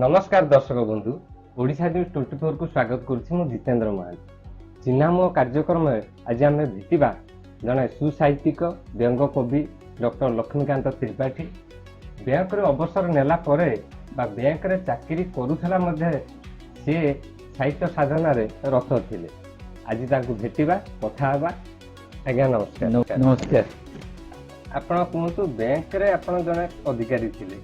ନମସ୍କାର ଦର୍ଶକ ବନ୍ଧୁ, ଓଡ଼ିଶା ନ୍ୟୁଜ୍ 24କୁ ସ୍ୱାଗତ କରୁଛି ମୁଁ ଜିତେନ୍ଦ୍ର ମହାନ୍ତି। ଚିହ୍ନାମୁହଁ କାର୍ଯ୍ୟକ୍ରମରେ ଆଜି ଆମେ ଭେଟିବା ଜଣେ ସୁସାହିତ୍ୟିକ, ବ୍ୟଙ୍ଗ କବି ଡକ୍ଟର ଲକ୍ଷ୍ମୀକାନ୍ତ ତ୍ରିପାଠୀ। ବ୍ୟାଙ୍କରେ ଅବସର ନେଲା ପରେ ବା ବ୍ୟାଙ୍କରେ ଚାକିରି କରୁଥିଲା ମଧ୍ୟ ସିଏ ସାହିତ୍ୟ ସାଧନାରେ ରତ ଥିଲେ। ଆଜି ତାଙ୍କୁ ଭେଟିବା, କଥା ହେବା। ଆଜ୍ଞା, ନମସ୍କାର। ନମସ୍କାର। ଆପଣ କୁହନ୍ତୁ, ବ୍ୟାଙ୍କରେ ଆପଣ ଜଣେ ଅଧିକାରୀ ଥିଲେ,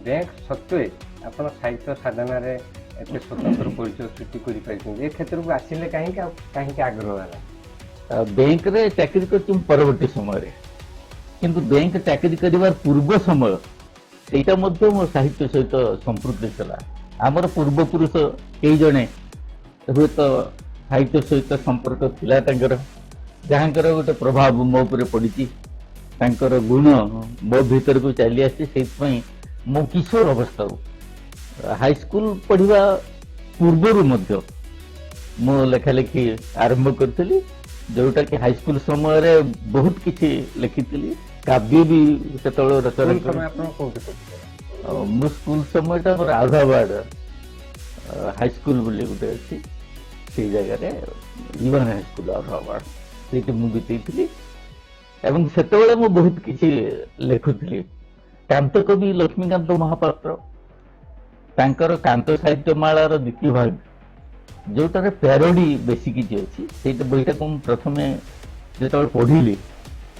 ବ୍ୟାଙ୍କ ସତ୍ତ୍ୱେ ଆପଣ ସାହିତ୍ୟ ସାଧନାରେ ଏତେ ସ୍ୱତନ୍ତ୍ର ପରିଚୟ ସୃଷ୍ଟି କରିପାରିଛନ୍ତି। ଏ କ୍ଷେତ୍ରକୁ ଆସିଲେ କାହିଁକି ଆଉ କାହିଁକି ଆଗ୍ରହ ହେଲା? ବ୍ୟାଙ୍କରେ ଚାକିରି କରିଛି ମୁଁ ପରବର୍ତ୍ତୀ ସମୟରେ, କିନ୍ତୁ ବ୍ୟାଙ୍କ ଚାକିରି କରିବାର ପୂର୍ବ ସମୟ ସେଇଟା ମଧ୍ୟ ମୋ ସାହିତ୍ୟ ସହିତ ସମ୍ପୃକ୍ତ ଥିଲା। ଆମର ପୂର୍ବପୁରୁଷ କେହି ଜଣେ ହୁଏତ ସାହିତ୍ୟ ସହିତ ସମ୍ପର୍କ ଥିଲା ତାଙ୍କର, ଯାହାଙ୍କର ଗୋଟେ ପ୍ରଭାବ ମୋ ଉପରେ ପଡ଼ିଛି, ତାଙ୍କର ଗୁଣ ମୋ ଭିତରକୁ ଚାଲି ଆସିଛି। ସେଇଥିପାଇଁ ମୁଁ କିଶୋର ଅବସ୍ଥାରୁ, ହାଇସ୍କୁଲ ପଢିବା ପୂର୍ବରୁ ମଧ୍ୟ ମୁଁ ଲେଖାଲେଖି ଆରମ୍ଭ କରିଥିଲି, ଯୋଉଟା କି ହାଇସ୍କୁଲ ସମୟରେ ବହୁତ କିଛି ଲେଖିଥିଲି। କାବ୍ୟ ବି ସେତେବେଳେ ରଚନା ସ୍କୁଲ ସମୟ କରି ଆପଣ କୋଉଠି କରୁଥିଲେ? ମୁଁ ସ୍କୁଲ ସମୟଟା ମୋର ଆହ୍ଲାବାଦ ହାଇସ୍କୁଲ ବୋଲି ଗୋଟେ ଅଛି, ସେଇ ଜାଗାରେ, ଇଭାନ ହାଇସ୍କୁଲ ଆହ୍ଲାବାଦ, ସେଇଠି ମୁଁ ବିତେଇଥିଲି ଏବଂ ସେତେବେଳେ ମୁଁ ବହୁତ କିଛି ଲେଖୁଥିଲି। କାନ୍ତ କବି ଲକ୍ଷ୍ମୀକାନ୍ତ ମହାପାତ୍ର, ତାଙ୍କର କାନ୍ତ ସାହିତ୍ୟ ମାଳାର ଦ୍ୱିତୀୟ ଭାଗ, ଯୋଉଟାରେ ପ୍ୟାରୋଡି ବେଶୀ କିଛି ଅଛି, ସେଇଟା ବହିଟାକୁ ମୁଁ ପ୍ରଥମେ ଯେତେବେଳେ ପଢିଲି,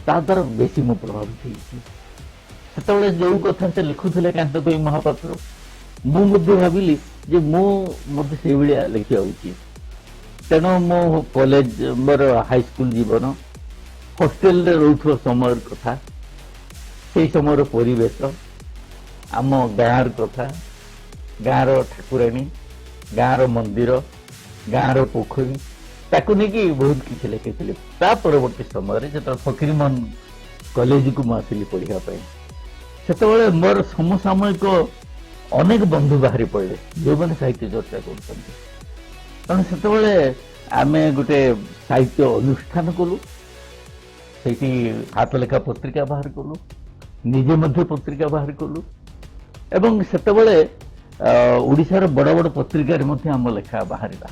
ତା ଦ୍ୱାରା ବେଶୀ ମୁଁ ପ୍ରଭାବିତ ହେଇଛି। ସେତେବେଳେ ଯୋଉ କଥା ସେ ଲେଖୁଥିଲେ କାନ୍ତ କବି ମହାପାତ୍ର, ମୁଁ ମଧ୍ୟ ଭାବିଲି ଯେ ମୁଁ ମଧ୍ୟ ସେଇଭଳିଆ ଲେଖିବା ଉଚିତ। ତେଣୁ ମୁଁ କଲେଜ, ମୋର ହାଇସ୍କୁଲ ଜୀବନ, ହଷ୍ଟେଲରେ ରହୁଥିବା ସମୟର କଥା, ସେଇ ସମୟର ପରିବେଶ, ଆମ ଗାଁର କଥା, ଗାଁର ଠାକୁରାଣୀ, ଗାଁର ମନ୍ଦିର, ଗାଁର ପୋଖରୀ, ତାକୁ ନେଇକି ବହୁତ କିଛି ଲେଖିଥିଲି। ତା ପରବର୍ତ୍ତୀ ସମୟରେ ଯେତେବେଳେ ଫକୀରମୋହନ କଲେଜକୁ ମୁଁ ଆସିଲି ପଢିବା ପାଇଁ, ସେତେବେଳେ ମୋର ସମସାମୟିକ ଅନେକ ବନ୍ଧୁ ବାହାରି ପଡ଼ିଲେ, ଯେଉଁମାନେ ସାହିତ୍ୟ ଚର୍ଚ୍ଚା କରୁଛନ୍ତି। ତେଣୁ ସେତେବେଳେ ଆମେ ଗୋଟେ ସାହିତ୍ୟ ଅନୁଷ୍ଠାନ କଲୁ। ସେଇଠି ହାତ ଲେଖା ପତ୍ରିକା ବାହାର କଲୁ, ନିଜେ ମଧ୍ୟ ପତ୍ରିକା ବାହାର କଲୁ ଏବଂ ସେତେବେଳେ ଓଡ଼ିଶାର ବଡ଼ ବଡ଼ ପତ୍ରିକାରେ ମଧ୍ୟ ଆମ ଲେଖା ବାହାରିଲା।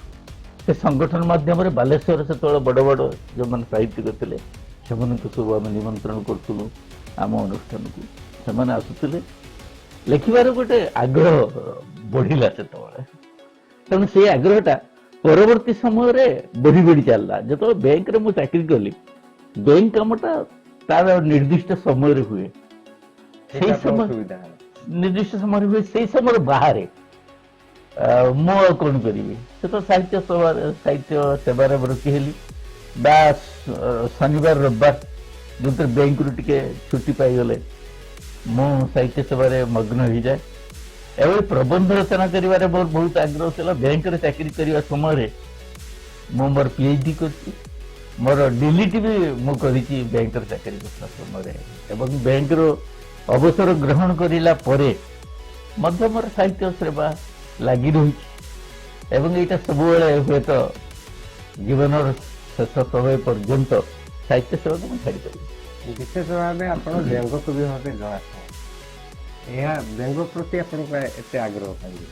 ସେ ସଂଗଠନ ମାଧ୍ୟମରେ ବାଲେଶ୍ୱର ସେତେବେଳେ ବଡ଼ ବଡ଼ ଯେଉଁମାନେ ସାହିତ୍ୟିକ ଥିଲେ, ସେମାନଙ୍କୁ ସବୁ ଆମେ ନିମନ୍ତ୍ରଣ କରୁଥିଲୁ ଆମ ଅନୁଷ୍ଠାନକୁ। ସେମାନେ ଆସୁଥିଲେ। ଲେଖିବାର ଗୋଟେ ଆଗ୍ରହ ବଢିଲା ସେତେବେଳେ। ତେଣୁ ସେଇ ଆଗ୍ରହଟା ପରବର୍ତ୍ତୀ ସମୟରେ ବଢି ବଢି ଚାଲିଲା। ଯେତେବେଳେ ବ୍ୟାଙ୍କରେ ମୁଁ ଚାକିରି କଲି, ବ୍ୟାଙ୍କ କାମଟା ତାର ନିର୍ଦ୍ଦିଷ୍ଟ ସମୟରେ ହୁଏ। ସେଇଟା ସେଇ ଆପଣଙ୍କ ସମୟ ସୁବିଧା ହେଲା। ନିର୍ଦ୍ଦିଷ୍ଟ ସମୟରେ ହୁଏ। ସେଇ ସମୟରେ ବାହାରେ ମୁଁ ଆଉ କଣ କରିବି? ସେ ତ ସାହିତ୍ୟ ସେବାରେ, ସାହିତ୍ୟ ସେବାରେ ବ୍ରତୀ ହେଲି ବା ଶନିବାର ରବିବାର ଯୋଉଥିରେ ବ୍ୟାଙ୍କରୁ ଟିକେ ଛୁଟି ପାଇଗଲେ ମୁଁ ସାହିତ୍ୟ ସେବାରେ ମଗ୍ନ ହେଇଯାଏ। ଏଭଳି ପ୍ରବନ୍ଧ ରଚନା କରିବାରେ ମୋର ବହୁତ ଆଗ୍ରହ ଥିଲା। ବ୍ୟାଙ୍କରେ ଚାକିରି କରିବା ସମୟରେ ମୁଁ ମୋର ପିଏଚଡି କରିଛି, ମୋର ଡିଲିଟ୍ ବି ମୁଁ କରିଛି ବ୍ୟାଙ୍କରେ ଚାକିରି କରୁଥିବା ସମୟରେ ଏବଂ ବ୍ୟାଙ୍କରୁ ଅବସର ଗ୍ରହଣ କରିଲା ପରେ ମଧ୍ୟ ମୋର ସାହିତ୍ୟ ସେବା ଲାଗି ରହିଛି ଏବଂ ଏଇଟା ସବୁବେଳେ ହୁଏତ ଜୀବନର ଶେଷ ସମୟ ପର୍ଯ୍ୟନ୍ତ ସାହିତ୍ୟ ସେବାକୁ ମୁଁ ଛାଡ଼ିପାରିବି। ବିଶେଷ ଭାବେ ଆପଣ ବ୍ୟଙ୍ଗ କବି ଭାବେ ଜଣାଶୁଣା। ଏହା ବ୍ୟଙ୍ଗ ପ୍ରତି ଆପଣଙ୍କ ଏତେ ଆଗ୍ରହ କାହିଁକି?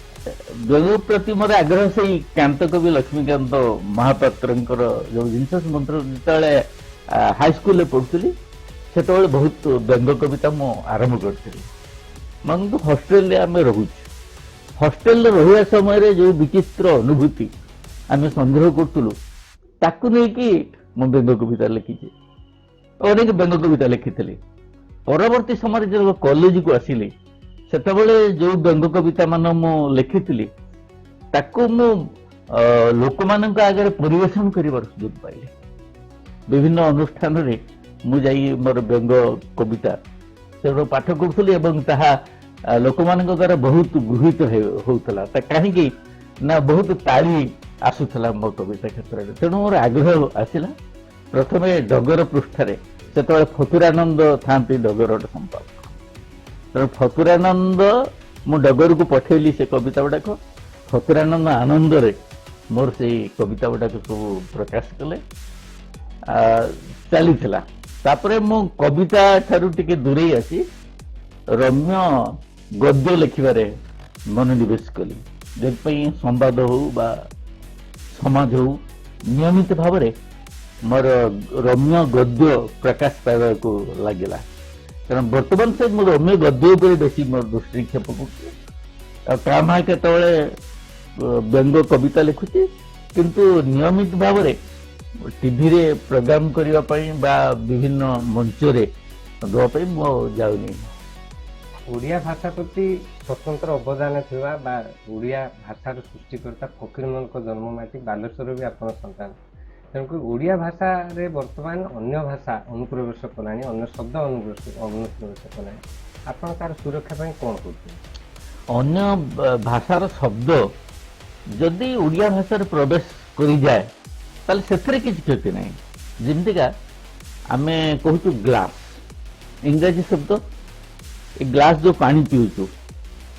ବ୍ୟଙ୍ଗ ପ୍ରତି ମୋର ଆଗ୍ରହ ସେଇ କାନ୍ତ କବି ଲକ୍ଷ୍ମୀକାନ୍ତ ମହାପାତ୍ରଙ୍କର ଯୋଉ ଜିନିଷ ମନ୍ତ୍ର, ଯେତେବେଳେ ହାଇସ୍କୁଲରେ ପଢୁଥିଲି, ସେତେବେଳେ ବହୁତ ବ୍ୟଙ୍ଗ କବିତା ମୁଁ ଆରମ୍ଭ କରିଥିଲି। କିନ୍ତୁ ହଷ୍ଟେଲରେ ଆମେ ରହୁଛୁ। ହଷ୍ଟେଲରେ ରହିବା ସମୟରେ ଯୋଉ ବିଚିତ୍ର ଅନୁଭୂତି ଆମେ ସଂଗ୍ରହ କରୁଥିଲୁ, ତାକୁ ନେଇକି ମୁଁ ବ୍ୟଙ୍ଗ କବିତା ଲେଖିଛି। ଅନେକ ବ୍ୟଙ୍ଗ କବିତା ଲେଖିଥିଲି। ପରବର୍ତ୍ତୀ ସମୟରେ ଯେତେବେଳେ କଲେଜକୁ ଆସିଲି, ସେତେବେଳେ ଯୋଉ ବ୍ୟଙ୍ଗ କବିତା ମାନ ମୁଁ ଲେଖିଥିଲି, ତାକୁ ମୁଁ ଲୋକମାନଙ୍କ ଆଗରେ ପରିବେଷଣ କରିବାର ସୁଯୋଗ ପାଇଲି। ବିଭିନ୍ନ ଅନୁଷ୍ଠାନରେ ମୁଁ ଯାଇ ମୋର ବ୍ୟଙ୍ଗ କବିତା ସେଗୁଡ଼ା ପାଠ କରୁଥିଲି ଏବଂ ତାହା ଲୋକମାନଙ୍କ ଦ୍ୱାରା ବହୁତ ଗୃହୀତ ହଉଥିଲା। ତା କାହିଁକି ନା ବହୁତ ତାଳି ଆସୁଥିଲା ମୋ କବିତା କ୍ଷେତ୍ରରେ। ତେଣୁ ମୋର ଆଗ୍ରହ ଆସିଲା। ପ୍ରଥମେ ଡଗର ପୃଷ୍ଠାରେ, ସେତେବେଳେ ଫକୀରାନନ୍ଦ ଥାନ୍ତି ଡଗରର ସମ୍ପାଦକ। ତେଣୁ ଫକୀରାନନ୍ଦ, ମୁଁ ଡଗରକୁ ପଠେଇଲି ସେ କବିତା ଗୁଡାକ। ଫକୀରାନନ୍ଦ ଆନନ୍ଦରେ ମୋର ସେଇ କବିତା ଗୁଡାକ ସବୁ ପ୍ରକାଶ କଲେ। ଚାଲିଥିଲା। ତାପରେ ମୁଁ କବିତା ଠାରୁ ଟିକେ ଦୂରେଇ ଆସି ରମ୍ୟ ଗଦ୍ୟ ଲେଖିବାରେ ମନୋନିବେଶ କଲି, ଯେଉଁଥିପାଇଁ ସମ୍ବାଦ ହଉ ବା ସମାଜ ହଉ, ନିୟମିତ ଭାବରେ ମୋର ରମ୍ୟ ଗଦ୍ୟ ପ୍ରକାଶ ପାଇବାକୁ ଲାଗିଲା। କାରଣ ବର୍ତ୍ତମାନ ସେ ମୁଁ ରମ୍ୟ ଗଦ୍ୟ ଉପରେ ବେଶୀ ମୋର ଦୃଷ୍ଟିକ୍ଷେପ କରୁଛି। ଆଉ କାଁ କେତେବେଳେ ବ୍ୟଙ୍ଗ କବିତା ଲେଖୁଛି, କିନ୍ତୁ ନିୟମିତ ଭାବରେ ଟିଭିରେ ପ୍ରୋଗ୍ରାମ କରିବା ପାଇଁ ବା ବିଭିନ୍ନ ମଞ୍ଚରେ ଦେବା ପାଇଁ ମୁଁ ଆଉ ଯାଉନି। ଓଡ଼ିଆ ଭାଷା ପ୍ରତି ସ୍ୱତନ୍ତ୍ର ଅବଦାନ ଥିବା ବା ଓଡ଼ିଆ ଭାଷାର ସୃଷ୍ଟିକର୍ତ୍ତା ଫକୀରମୋହନଙ୍କ ଜନ୍ମମାଟି ବାଲେଶ୍ୱର ବି ଆପଣ ସନ୍ତାନ। ତେଣୁକରି ଓଡ଼ିଆ ଭାଷାରେ ବର୍ତ୍ତମାନ ଅନ୍ୟ ଭାଷା ଅନୁପ୍ରବେଶ କଲାଣି, ଅନ୍ୟ ଶବ୍ଦ ଅନୁପ୍ରବେଶ କଲାଣି, ଆପଣ ତାର ସୁରକ୍ଷା ପାଇଁ କ'ଣ କରୁଛନ୍ତି? ଅନ୍ୟ ଭାଷାର ଶବ୍ଦ ଯଦି ଓଡ଼ିଆ ଭାଷାରେ ପ୍ରବେଶ କରିଯାଏ, ତାହେଲେ ସେଥିରେ କିଛି କ୍ଷତି ନାହିଁ। ଯେମିତିକା ଆମେ କହୁଛୁ ଗ୍ଲାସ, ଇଂରାଜୀ ଶବ୍ଦ। ଏ ଗ୍ଲାସ ଯୋଉ ପାଣି ପିଉଛୁ,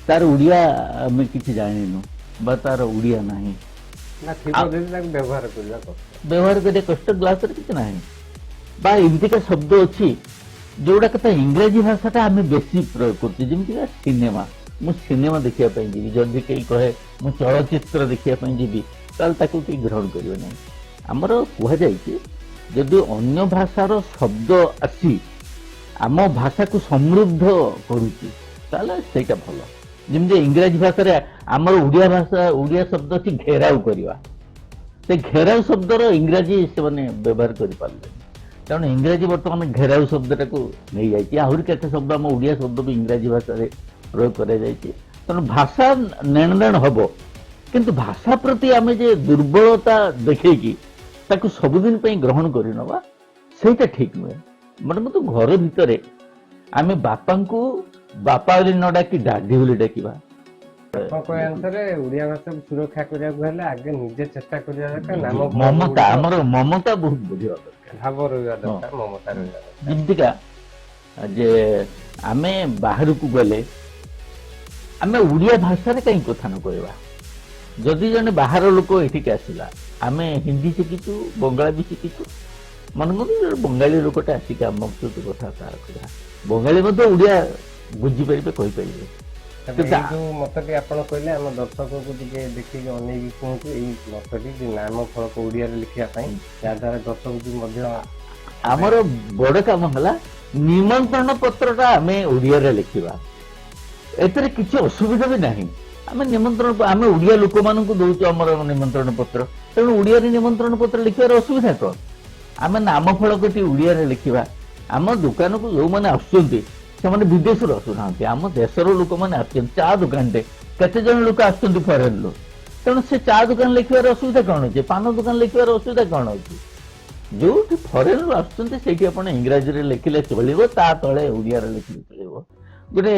ତାର ଓଡ଼ିଆ ଆମେ କିଛି ଜାଣିନୁ ବା ତାର ଓଡ଼ିଆ ନାହିଁ। ନା ଥିବ ଯଦି ତାକୁ ବ୍ୟବହାର କରିବା କଷ୍ଟ। ବ୍ୟବହାର କରିବା କଷ୍ଟ, ଗ୍ଲାସରେ କିଛି ନାହିଁ। ବା ଏମିତିକା ଶବ୍ଦ ଅଛି ଯୋଉଗୁଡାକ ତା ଇଂରାଜୀ ଭାଷାଟା ଆମେ ବେଶୀ ପ୍ରୟୋଗ କରୁଛୁ। ଯେମିତିକା ସିନେମା, ମୁଁ ସିନେମା ଦେଖିବା ପାଇଁ ଯିବି। ଯଦି କେହି କହେ ମୁଁ ଚଳଚ୍ଚିତ୍ର ଦେଖିବା ପାଇଁ ଯିବି, ତାହେଲେ ତାକୁ କେହି ଗ୍ରହଣ କରିବେ ନାହିଁ। ଆମର କୁହାଯାଇଛି, ଯଦି ଅନ୍ୟ ଭାଷାର ଶବ୍ଦ ଆସି ଆମ ଭାଷାକୁ ସମୃଦ୍ଧ କରୁଛି, ତାହେଲେ ସେଇଟା ଭଲ। ଯେମିତି ଇଂରାଜୀ ଭାଷାରେ ଆମର ଓଡ଼ିଆ ଭାଷା, ଓଡ଼ିଆ ଶବ୍ଦ ଅଛି ଘେରାଉ କରିବା। ସେ ଘେରାଉ ଶବ୍ଦର ଇଂରାଜୀ ସେମାନେ ବ୍ୟବହାର କରିପାରିଲେନି, କାରଣ ଇଂରାଜୀ ବର୍ତ୍ତମାନ ଘେରାଉ ଶବ୍ଦଟାକୁ ନେଇଯାଇଛି। ଆହୁରି କେତେ ଶବ୍ଦ ଆମ ଓଡ଼ିଆ ଶବ୍ଦ ବି ଇଂରାଜୀ ଭାଷାରେ ପ୍ରୟୋଗ କରାଯାଇଛି। ତେଣୁ ଭାଷା ନେଣଦେଣ ହବ, କିନ୍ତୁ ଭାଷା ପ୍ରତି ଆମେ ଯେ ଦୁର୍ବଳତା ଦେଖେଇକି ତାକୁ ସବୁଦିନ ପାଇଁ ଗ୍ରହଣ କରିନେବା, ସେଇଟା ଠିକ ନୁହେଁ। ମାନେ କିନ୍ତୁ ଘର ଭିତରେ ଆମେ ବାପାଙ୍କୁ ବାପା ବୋଲି ନ ଡାକି ଡାଡି ବୋଲି ଡାକିବା। ଆପଣ କହିବା ଅନୁସାରେ ଓଡ଼ିଆ ଭାଷାକୁ ସୁରକ୍ଷା କରିବାକୁ ହେଲେ ଆଗେ ନିଜେ ଚେଷ୍ଟା କରିବା ଦରକାର, ନାମ ମମତା, ଆମର ମମତା ବହୁତ ବଢିବା ଦରକାର। ଭାବ ରହିବା ଦରକାର, ମମତା ରହିବା ଦରକାର। ଯେମିତିକା ଯେ ଆମେ ବାହାରକୁ ଗଲେ ଆମେ ଓଡ଼ିଆ ଭାଷାରେ କାହିଁ କଥା ନ କହିବା? ଯଦି ଜଣେ ବାହାର ଲୋକ ଏଠିକି ଆସିଲା, ଆମେ ହିନ୍ଦୀ ଶିଖିଛୁ, ବଙ୍ଗଳା ବି ଶିଖିଛୁ। ମନେ କରନ୍ତୁ ଜଣେ ବଙ୍ଗାଳୀ ଲୋକଟା ଆସିକି ଆମ ସହିତ କଥାବାର୍ତ୍ତା କରିବା, ବଙ୍ଗାଳୀ ମଧ୍ୟ ଓଡ଼ିଆ ବୁଝିପାରିବେ, କହିପାରିବେ। ତେବେ ଏଇ ଯୋଉ ମତଟି ଆପଣ କହିଲେ, ଆମ ଦର୍ଶକଙ୍କୁ ଟିକେ ଦେଖିକି ଅନେଇକି କୁହନ୍ତୁ, ଏଇ ମତଟି ଯେ ନାମ ଫଳକ ଓଡ଼ିଆରେ ଲେଖିବା ପାଇଁ, ଯାହାଦ୍ୱାରା ଦର୍ଶକ ବି ମଧ୍ୟ ଆମର ବଡ କାମ ହେଲା ନିମନ୍ତ୍ରଣ ପତ୍ରଟା ଆମେ ଓଡ଼ିଆରେ ଲେଖିବା। ଏଥିରେ କିଛି ଅସୁବିଧା ବି ନାହିଁ। ଆମେ ନିମନ୍ତ୍ରଣ, ଆମେ ଓଡ଼ିଆ ଲୋକମାନଙ୍କୁ ଦଉଛୁ ଆମର ନିମନ୍ତ୍ରଣ ପତ୍ର, ତେଣୁ ଓଡ଼ିଆରେ ନିମନ୍ତ୍ରଣ ପତ୍ର ଲେଖିବାର ଅସୁବିଧା କଣ? ଆମେ ନାମ ଫଳକଟି ଓଡ଼ିଆରେ ଲେଖିବା। ଆମ ଦୋକାନକୁ ଯୋଉମାନେ ଆସୁଛନ୍ତି, ସେମାନେ ବିଦେଶରୁ ଆସୁନାହାନ୍ତି, ଆମ ଦେଶର ଲୋକମାନେ ଆସୁଛନ୍ତି। ଚା ଦୋକାନଟେ, କେତେ ଜଣ ଲୋକ ଆସୁଛନ୍ତି ଫରେନରୁ, ତେଣୁ ସେ ଚା ଦୋକାନ ଲେଖିବାର ଅସୁବିଧା କଣ ଅଛି? ପାନ ଦୋକାନ ଲେଖିବାର ଅସୁବିଧା କଣ ଅଛି? ଯୋଉଠି ଫରେନରୁ ଆସୁଛନ୍ତି, ସେଇଠି ଆପଣ ଇଂରାଜୀରେ ଲେଖିଲେ ଚଳିବ, ତା ତଳେ ଓଡ଼ିଆରେ ଲେଖିଲେ ଚଳିବ। ଗୋଟେ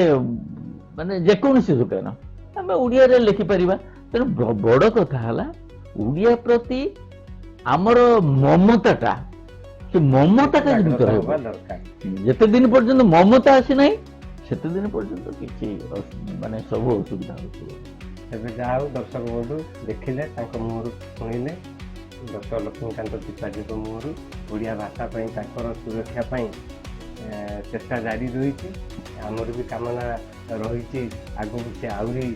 ମାନେ ଯେକୌଣସି ଦୋକାନ ଆମେ ଓଡ଼ିଆରେ ଲେଖିପାରିବା। ତେଣୁ ବଡ କଥା ହେଲା ଓଡ଼ିଆ ପ୍ରତି ଆମର ମମତାଟା, ସେ ମମତାଟା ଯେମିତି ଜାଗ୍ରତ ରହିବ। ହେବା ଦରକାର। ଯେତେ ଦିନ ପର୍ଯ୍ୟନ୍ତ ମମତା ଆସିନାହିଁ, ସେତେ ଦିନ ପର୍ଯ୍ୟନ୍ତ କିଛି ମାନେ ସବୁ ଅସୁବିଧା ହଉଥିବ। ତେବେ ଯାହା ହଉ ଦର୍ଶକ ବନ୍ଧୁ ଦେଖିଲେ, ତାଙ୍କ ମୁହଁରୁ ଶୁଣିଲେ, ଡକ୍ଟର ଲକ୍ଷ୍ମୀକାନ୍ତ ତ୍ରିପାଠୀଙ୍କ ମୁହଁରୁ ଓଡ଼ିଆ ଭାଷା ପାଇଁ ତାଙ୍କର ସୁରକ୍ଷା ପାଇଁ ଚେଷ୍ଟା ଜାରି ରହିଛି। ଆମର ବି କାମନା ରହିଛି ଆଗକୁ ସେ ଆହୁରି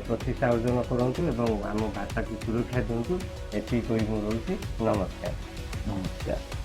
ପ୍ରତିଷ୍ଠା ଅର୍ଜନ କରନ୍ତୁ ଏବଂ ଆମ ଭାଷାକୁ ସୁରକ୍ଷା ଦିଅନ୍ତୁ। ଏତିକି କହି ମୁଁ ରହୁଛି। ନମସ୍କାର। ନମସ୍କାର।